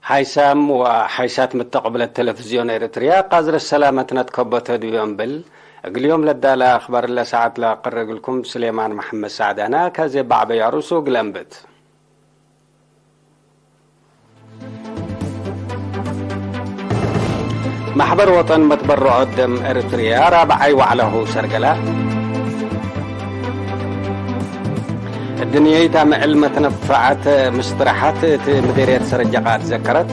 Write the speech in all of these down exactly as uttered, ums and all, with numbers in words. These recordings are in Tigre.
ሓይሳም ወሓይሳት ምተቅብለት ተለፍዝዮን ኤረትርያ፣ ቃዝረት ሰላመትነ ትከበተ ዲቡ እምብል፣ እግል ዮም ለዳለ አክባር ለሰዓት ለአቅርብ እግልኩም ስሌማን መሐመድ ሳዕዳና፣ ከዜ በዐበይ አሩሱ እግል አንብት። መሕበር ወጠን መትበረዖት ደም ኤረትርያ ራብዓይ ወዕለሁ ሰርገላ። እድንየይት አምዕል መትነፈዐት ምስትረሐት እት ምዴርየት ሰረጀቃ ትዘከረት።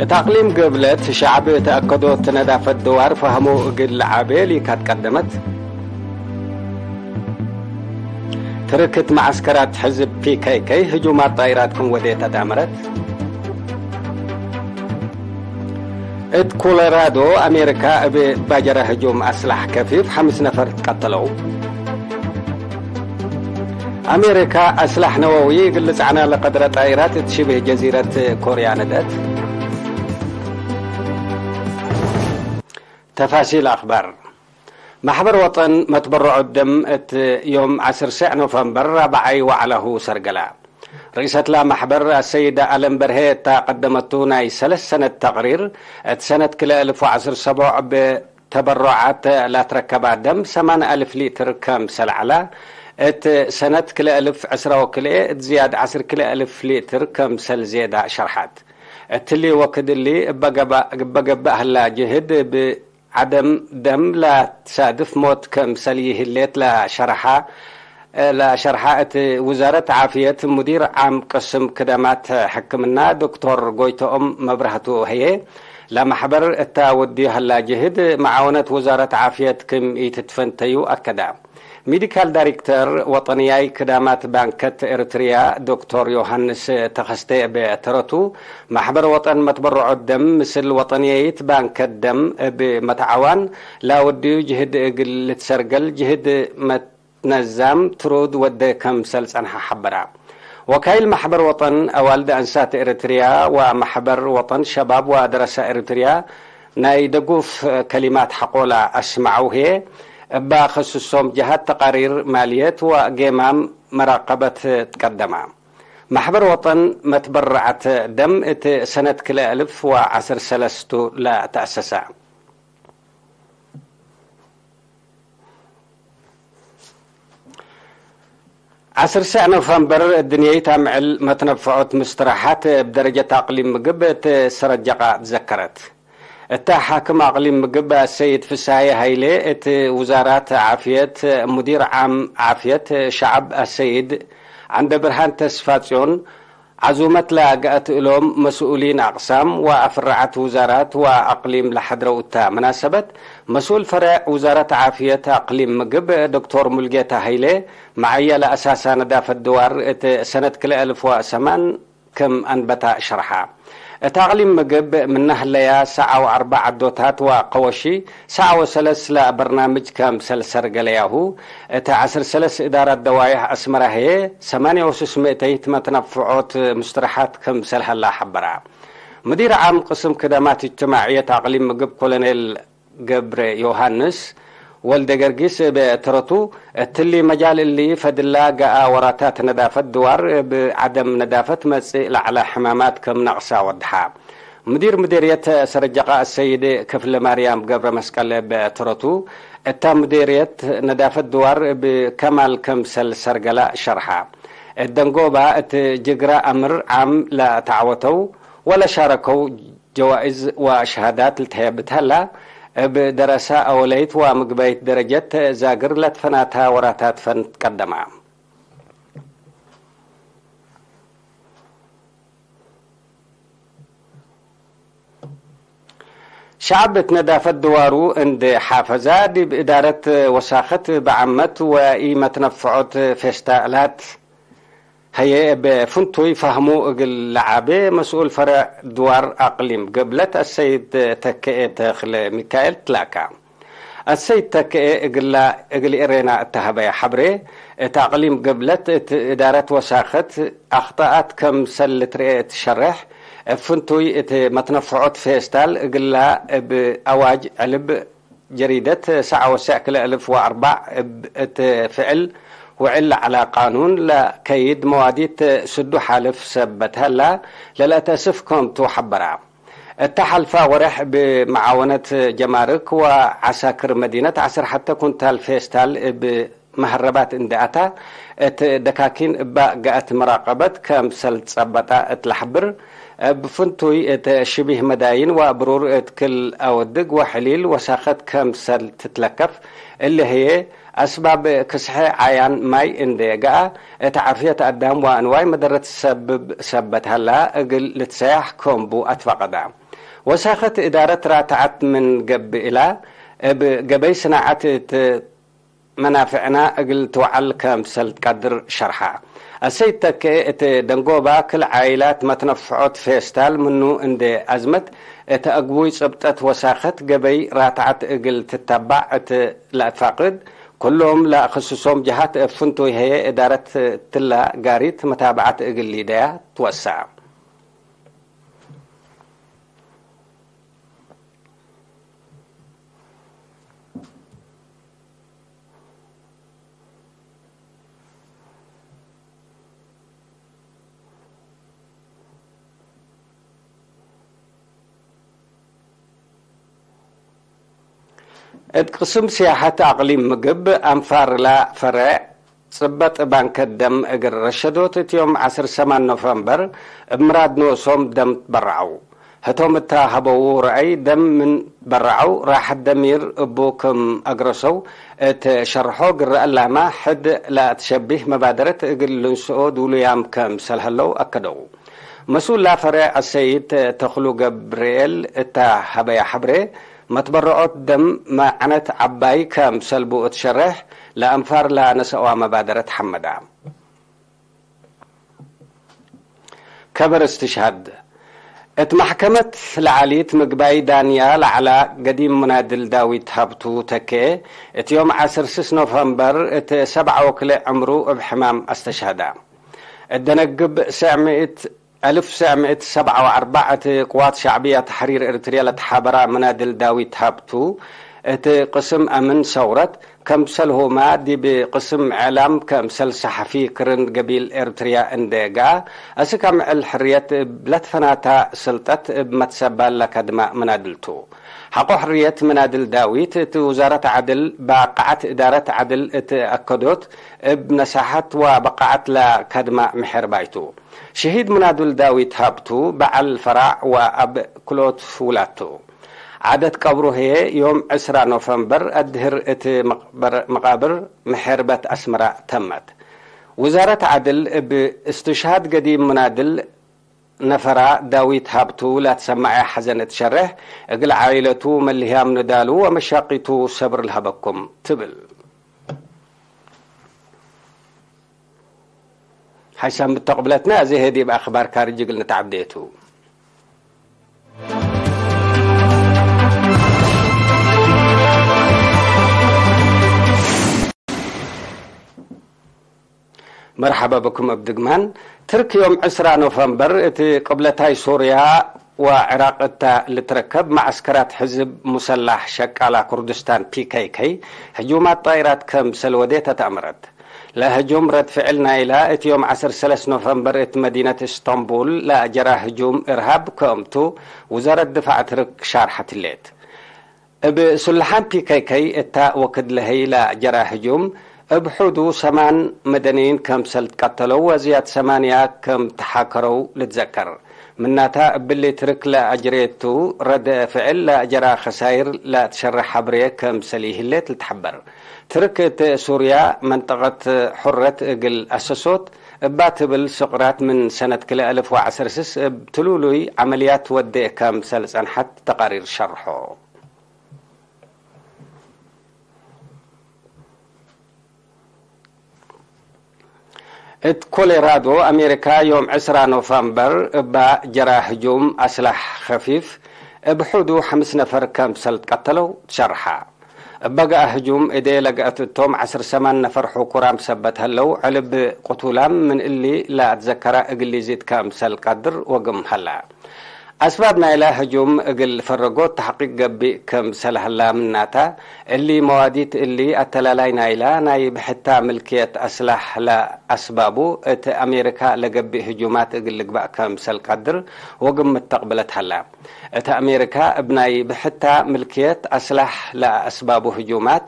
እት አቅሊም ገብለት ሸዕብ እት አከዶት ነዳፈት ድዋር ፈሀሙ እግል ለዓቤ ሊካት ቀደመት። ትርክት መዐስከራት ሕዝብ ፒ ኬ ኬ ህጁማት ጣይራት ክም ወዴት አዳመረት። እት ኮሎራዶ አሜሪካ እብ ባጀረ ህጁም አስላሕ ከፊፍ ሐምስ ነፈር ትቀተለው። አሜሪካ አስላሕ ነወዊ እግል ልጽዕና ለቀድረ ጣይራት እት ሽብህ ጀዚረት ኮርያ ነደት። ተፋሲል አክባር። መሕበር ወጠን መትበረዖት ደም እት ዮም ዐስር ሰዕ ኖቨምበር ራብዓይ ወዕለሁ ሰርገላ። ርኢሰትላ መሕበር አሰይድ አለም በርሄ እታ ቀደመቱ ናይ ሰለስ ሰነት ተቅሪር፣ እት ሰነት ክልኤ እልፍ ወዐስር ሰቦዕ እብ ተበሮዓት ላትረከባ ደም ሰማን አልፍ ሊትር ከምሰል ዐላ፣ እት ሰነት ክልኤ እልፍ ዕስራ ወክልኤ እት ዝያድ ዐስር ክልኤ እልፍ ሊትር ከምሰል ዜዳ ሸርሐት። እትሊ ወክድ እሊ እበ ገባ-፣ እበ ገብእ ህላ ጅህድ እብ ዐደም ደም ለትሳድፍ ሞት ከምሰል ይህሌት ለሸርሐ፣ ለሸርሐ እት ውዛረት ዓፍየት ሙዲር ዓም ቅስም ክደማት ሕክምና ዶክቶር ጎይቶኦም መብራህቱ ህዬ፣ ለመሕበር እታ ወድዩ ሀላ ጅህድ መዓወነት ውዛረት ዓፍየት ክም ኢትትፈንተዩ አከዳ። ሜዲካል ዳይሬክተር ወጠንያይ ክዳማት ባንከት ኤረትርያ ዶክቶር ዮሃንስ ተኸስተ እብ ተረቱ፣ መሕበር ወጠን መትበረዖት ደም ምስል ወጠንየይት ባንከት ደም እብ መትዓዋን ለወድዩ ጅህድ እግል ልትሰርገል ጅህድ መትነዛም ትሩድ ወደ ከምሰል ጸንሐ ሐበራ። ወካይል መሕበር ወጠን አዋልድ አንሳት ኤረትርያ ወመሕበር ወጠን ሸባብ ወደረሳ ኤረትርያ ናይ ደጉፍ ከሊማት ሐቆላ አስመዐው ህዬ፣ እበ ከስሶም ጀሃት ተቃሪር ማልየት ወጌማም መራቀበት ትቀደማ። መሕበር ወጠን መትበረዐት ደም እት ሰነት ክልኤ እልፍ ወዐስር ሰለስቱ ለተአሰሰ። ዐስር ሰዕ ኖቨምበር፣ እድንየይት አምዕል መትነፈዖት ምስትራሓት እብ ደረጀት አቅሊም ምግብ እት ሰረጀቃ ትዘከረት። እተ ሓክም አቅሊም ምግብ አሰይድ ፍስሃየ ሀይሌ፣ እት ውዛራት ዓፍየት ሙዲር ዓም ዓፍየት ሸዐብ አሰይድ ዐንደብርሃን ተስፋጽዮን፣ ዐዙመት ለአግአት እሎም መስኡሊን አቅሳም ወአፍረዐት ውዛራት ወአቅሊም ለሐድረው እተ መናሰበት፣ መስኡል ፈሬዕ ውዛረት ዓፍየት አቅሊም ምግብ ዶክቶር ሙልጌታ ሀይሌ፣ መዐየ ለአሳሳ ነዳፈት ድዋር እት ሰነት ክልኤ እልፍ ወሰማን ክም አንበታ ሸርሐ። እት አቅሊም ምግብ ምነ ህለያ ሰዓ ወአርበዕ ዐዶታት ወቀወሺ፣ ሰዓ ወሰለስ ለበርናምጅ ከምሰል ሰርገለያሁ፣ እት ዐስር ሰለስ እዳራት ደዋይሕ አስመረ ህዬ፣ ሰማንየ ወስስ ምእተይት መትነፍዖት ሙስትረሓት ክምሰል ሀላ ሐበራ። ሙዲር ዓም ቅስም ክደማት እጅትማዕየት አቅሊም ምግብ ኮሎኔል ገብረ ዮሃንስ ወልደ ገርጊስ እብ ተረቱ፣ እትሊ መጃል እሊ ፈድላ ገአ ወራታት ነዳፈት ድዋር እብ ዐደም ነዳፈት መጽእ ለዐለ ሕማማት ክም ነቅሳ ወድሐ። ሙዲር ሙዴርየት ሰረጀቃ አሰይድ ክፍለማርያም ገብረመስቀል እብ ተረቱ፣ እታ ሙዴርየት ነዳፈት ድዋር እብ ከማል ክምሰል ሰርገላ ሸርሐ። እት ደንጎባ እት ጅግረ አምር ዓም ለተዐወተው ወለሻረከው ጀዋእዝ ወሸሃዳት ልትሀየብ እት ሀላ፣ እብ ደረሳ አወለይት ወምግበይት ደረጀት ዛግር ለትፈናታ ወራታት ፈን ትቀደማ። ሸዐብ እት ነዳፈት ድዋሩ እንዴ ሓፈዛ፣ ዲብ እዳረት ወሳክት በዓመት ወኢመትነፍዖት ፌስታላት ሀዬ፣ እብ ፍንቱይ ፈህሙ እግል ለዓቤ መስኡል ፈረዕ ድዋር አቅሊም ገብለት አሰይድ ተከኤ ተክለ ሚካኤል ትላካ። አሰይድ ተከኤ እግላ፣ እግል ኤሬና እተ ሀበየ ሐብሬ፣ እት አቅሊም ገብለት እት እዳረት ወሳክት አክጠኣት ከምሰል ልትርኤ እት ሸሬሕ፣ እብ ፍንቱይ እት መትነፍዖት ፌስታል እግላ እብ አዋጅ ዕልብ ጀሪደት ሰዓ ወሰዕ ክልኤ እልፍ ወአርበዕ እብ እት ፍዕል ውዕል ለዐለ ቃኑን ለከይድ መዋዲት ስዱ ሓልፍ ሰበት ሀላ ለልአተእስፍ ክምቱ ሐበራ። እተ ሐልፋ ወሬሕ ብመዓወነት ጀማርክ ወዐሳክር መዲነት ዐስር ሐተ ኩንታል ፌስታል እብ መሀረባት እንዴ አታ፣ እት ደካኪን እበ ገአት መራቀበት ከምሰል ትጸበጠ እት ለሐብር፣ እብ ፍንቱይ እት ሽቢህ መዳይን ወአብሩር እት ክል አወድግ ወሕሊል ወሳከት ከምሰል ትትለከፍ፣ እሊ ህዬ አስባብ ክስሐ ዓያን ማይ እንዴ ገአ፣ እት ዓፍየት አዳም ወአንዋይ መደረት ሰብብ ሰበት ሀላ እግል ልትሰያሕ ክም ቡ አትፈቀደ። ወሳከት እዳረት ራትዐት ምን ገብእ እላ፣ እብ ገበይ ስናዐት እት መናፍዕና እግል ትውዓል ከምሰል ትቀድር ሸርሐ። አሰይድ ተኬ እት ደንጎባ ክል ዓይላት መትነፍዖት ፌስታል ምኑ እንዴ አዝመት፣ እት አግቡይ ጽብጠት ወሳከት ገበይ ራትዐት እግል ትተባዕ እት ለአትፋቅድ፣ ኩሎም ለአክስሶም ጀሃት እብ ፍንቱይ ህዬ እዳረት እትላ ጋሪት መታብዐት እግል ሊደያ ትወሰአ። እት ቅስም ስያሐት አቅሊም ምግብ አንፋርላ ፈሬዕ ጽበጥ ባንከ ደም እግል ረሸዶት እት ዮም ዐስር ሰማን ኖፈምበር እብ ምራድ ኖሶም ደም ትበረዐው። ህቶም እተ ሀበዉ ረአይ ደም ምን በረዐው ራሐት ደሚር እቡ ክም አግረሰው እት ሸርሖ ግረ አላመ ሕድ ለአትሸቢህ መባደረት እግል ልንስኦ ዱሉያም ከምሰል ሀለው አከደው። መስኡል ለፈሬዕ አሰይድ ተክሉ ገብርኤል እተ ሀበያ ሐብሬ፣ መትበረዖት ደም መዕነት ዐባይ ከምሰል ቡ እት ሸሬሕ፣ ለአንፋር ለነሰአዋ መባደረት ሐመዳ። ከበር እስትሽሃድ። እት መሕከመት ለዐሊት ምግባይ ዳንያ ለዐላ ገዲም ሙናድል ዳዊት ሀብቱ ተኬ፣ እት ዮም ዐስር ስስ ኖፈምበር እት ሰብዓ ወክልኤ ዕምሩ እብ ሕማም አስተሽሀዳ። እት ደነግብ ሰዕ ምእት፣ አልፍ ሰዕ ምእት ሰብዓ ወአርበዕ እት ቅዋት ሸዕብያ ተሕሪር ኤርትርያ ለተሓበራ መናድል ዳዊት ሀብቱ፣ እት ቅስም አምን ሰውረት፣ ከምሰልሁመ ዲብ ቅስም እዕላም ከምሰል ሰሐፊ ክርን ገቢል ኤርትርያ እንዴ ገአ፣ አስክ አምዕል ሕርየት እብ ለትፈናታ ስልጠት እብ መትሰባል ለከድመ መናድል ቱ። ሐቆ ሕርየት መናድል ዳዊት እት ውዛረት ዐድል ባቃዐት እዳረት ዐድል እት አከዶት እብ ነሳሐት ወበቃዐት ለከድመ ምሔርባይ ቱ። ሽሂድ ምናዱል ዳዊት ሀብቱ በዐል ፈራዕ ወአብ ክልኦት ውላድ ቱ። ዓደት ቀብሩ ህዬ ዮም ዕስራ ኖፈምበር አድህር እት መቅበር-፣ መቃብር ምሔርበት አስመረ ተመት። ውዛረት ዐድል እብ እስትሽሃድ ገዲም ምናድል ነፈራ ዳዊት ሀብቱ ለትሰመዐ ሐዘን እት ሸሬሕ፣ እግል ዓኢለቱ መልህያም ንዳሉ ወመሻቂቱ ሰብር ለሀበኩም ትብል። ሐይሳም ብተቅብለትነ፣ አዜ ህዬ ዲብ አክባር ካርጅ እግል ንትዓዴ ቱ። መርሐባ ብኩም እብ ድግማን። ትርክ ዮም ዕስራ ኖፈምበር እት ቅብለታይ ሶርያ ወዕራቅ እተ ልትረከብ መዐስከራት ሕዝብ ሙሰላሕ ሸቃላ ኩርድስታን፣ ፒ ኬ ኬ፣ ህጁማት ጣይራት ከምሰል ወዴተ ተአምረት። ለህጁም ረድ ፍዕል ናይላ እት ዮም ዐስር ሰለስ ኖፈምበር እት መዲነት እስጠንቡል ለአጀራ ህጁም እርሃብ ክምቱ ውዛረት ድፋዕ ትርክ ሻርሐት ህሌት። እብ ሱልሓን ፒ ኬ ኬ እተ ወክድ ለሀይ ለአጀራ ህጁም፣ እብ ሑዱ ሰማን መደንይን ከምሰል ትቀተለው ወዝያድ ሰማንያ ከም ተሓከረው ልትዘከር። ምናተ፣ እብሊ ትርክ ለአጅሬቱ ረድ ፍዕል ለአጀራ ከሳይር ለትሸረሕ ሐብሬ ከምሰል ይህሌት ልትሐበር። ትርክ እት ሱርያ መንጠቀት ሑረት እግል አሰሶት እባ ትብል ስቅራት ምን ሰነት ክልኤ አልፍ ወዐስር ስስ እብ ትሉሉይ ዐመልያት ወዴ ከምሰል ጸንሐት ተቃሪር ሸርሖ። እት ኮሎራዶ አሜሪካ፣ ዮም ዕስራ ኖፋምበር እባ ጀራ ህጁም አስላሕ ከፊፍ እብ ሑዱ ሐምስ ነፈር ከምሰል ትቀተለው ትሸርሐ። እበ ገአ ህጁም እዴ ለገአት እቶም ዐስር ሰማን ነፈር ሑኩራም ሰበት ሀለው፣ ዕልብ ቅቱላም ምን እሊ ለአትዘከረ እግል ሊዚድ ከምሰል ቀድር ወግም ሀላ። አስባብ ናይላ ህጁም እግል ፈረጎት ተሕቂቅ ገብእ ከምሰል ሀላ ምናተ፣ እሊ መዋዲት እሊ አተላላይ ናይላ ናይ ብሕታ ምልክየት አስላሕ ለአስባቡ እት አሜሪካ ለገብእ ህጁማት እግል ልግባእ ከምሰል ቀድር ወግምት ተቅብለት ሀላ። እት አሜሪካ እብ ናይ ብሕታ ምልክየት አስላሕ ለአስባቡ ህጁማት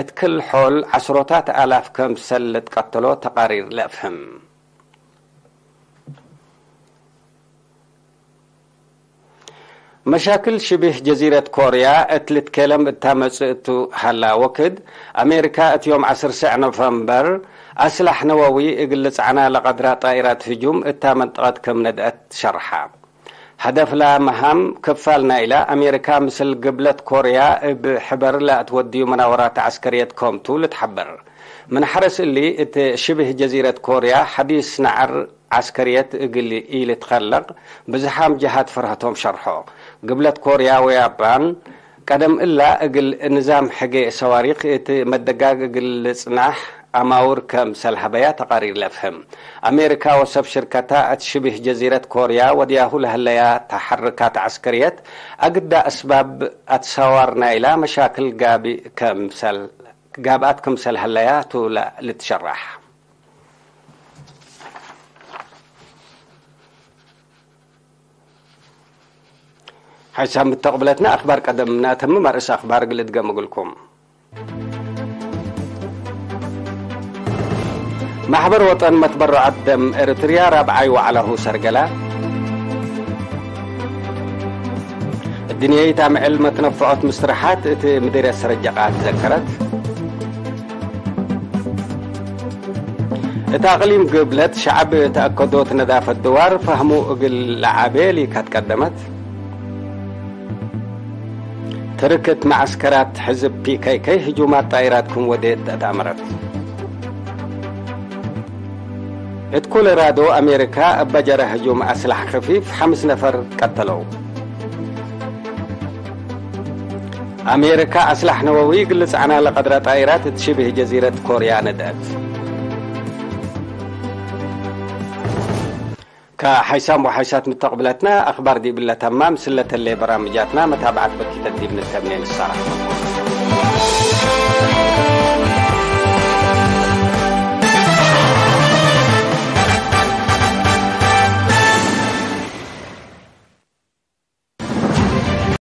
እት ክል ሖል ዐስሮታት አላፍ ከምሰል ልትቀተሎ ተቃሪር ለአፍህም። መሻክል ሽቢህ ጀዚረት ኮርያ እት ልትኬለም እታ መጽእ እቱ ሀላ ወክድ፣ አሜሪካ እት ዮም ዐስር ሰዕ ኖቨምበር አስላሕ ነወዊ እግል ልጽዕና ለቀድራ ጣኢራት ህጁም እታ መንጠቀት ክም ነድአት ሸርሐ። ሀደፍላ መሃም ክፋል ናይላ፣ አሜሪካ ምስል ግብለት ኮርያ እብ ሕበር ለአትወድዩ መናወራት ዐስከርየት ኮምቱ ልትሐበር። ምን ሐረስ እሊ፣ እት ሽብህ ጀዚረት ኮርያ ሐዲስ ነዐር ዐስከርየት እግል ኢልትከለቅ ብዝሓም ጀሃት ፈርሀቶም ሸርሖ። ግብለት ኮርያ ወያባን ቀደም እላ እግል ንዛም ሕጌ ሰዋሪክ እት መደጋግ እግል ልጽናሕ አማውር ከምሰል ሀበያ ተቃሪር ለፍህም። አሜሪካ ወሰብ ሽርከታ እት ሽብህ ጀዚረት ኮርያ ወድያሁ ለህለያ ተሐርካት ዐስከርየት፣ አግዳ እስባብ አትሳዋር ናይላ መሻክል ጋብእ ከምሰል፣ ጋብአት ክምሰል ሀለያ ቱ ለልትሸራሕ። ሐይሳም ምተቅብለትና አክባር ቀደም ነአተምም፣ አርእስ አክባር እግል እድገም እግልኩም። ማሕበር ወጠን መትበረዖት ደም ኤርትርያ ራብዓይ ወዐለሁ ሰርገላ። እድንየይት አምዕል መትነፈዖት ምስትርሓት እት ምዲርየት ሰረጀቃ ትዘከረት። እት አቅሊም ግብለት ሸዐብ ተአከዶት ነዳፈት ድዋር ፈህሙ እግል ለዓቤ ሊካት ቀደመት። ትርክት መዐስከራት ሕዝብ ፒ ኬ ኬ ህጁማት ጣይራት ክም ወዴት ተአመረት። እት ኮሎራዶ አሜሪካ እበ ጀረ ህጁም አስላሕ ከፊፍ ሐምስ ነፈር ቀተለው። አሜሪካ አስላሕ ነወዊ እግል ልጽዕና ለቀድረ ጣይራት እት ሽብህ ጀዚረት ኮርያ ነድአት። ከሐይሳም ወሐይሳት ምተቅብለትና አክባር ዲብለ ተማም፣ ስለተሌ በራምጃትና መታብዐት በኪተት ዲብ ንተምኔ ንሰራ።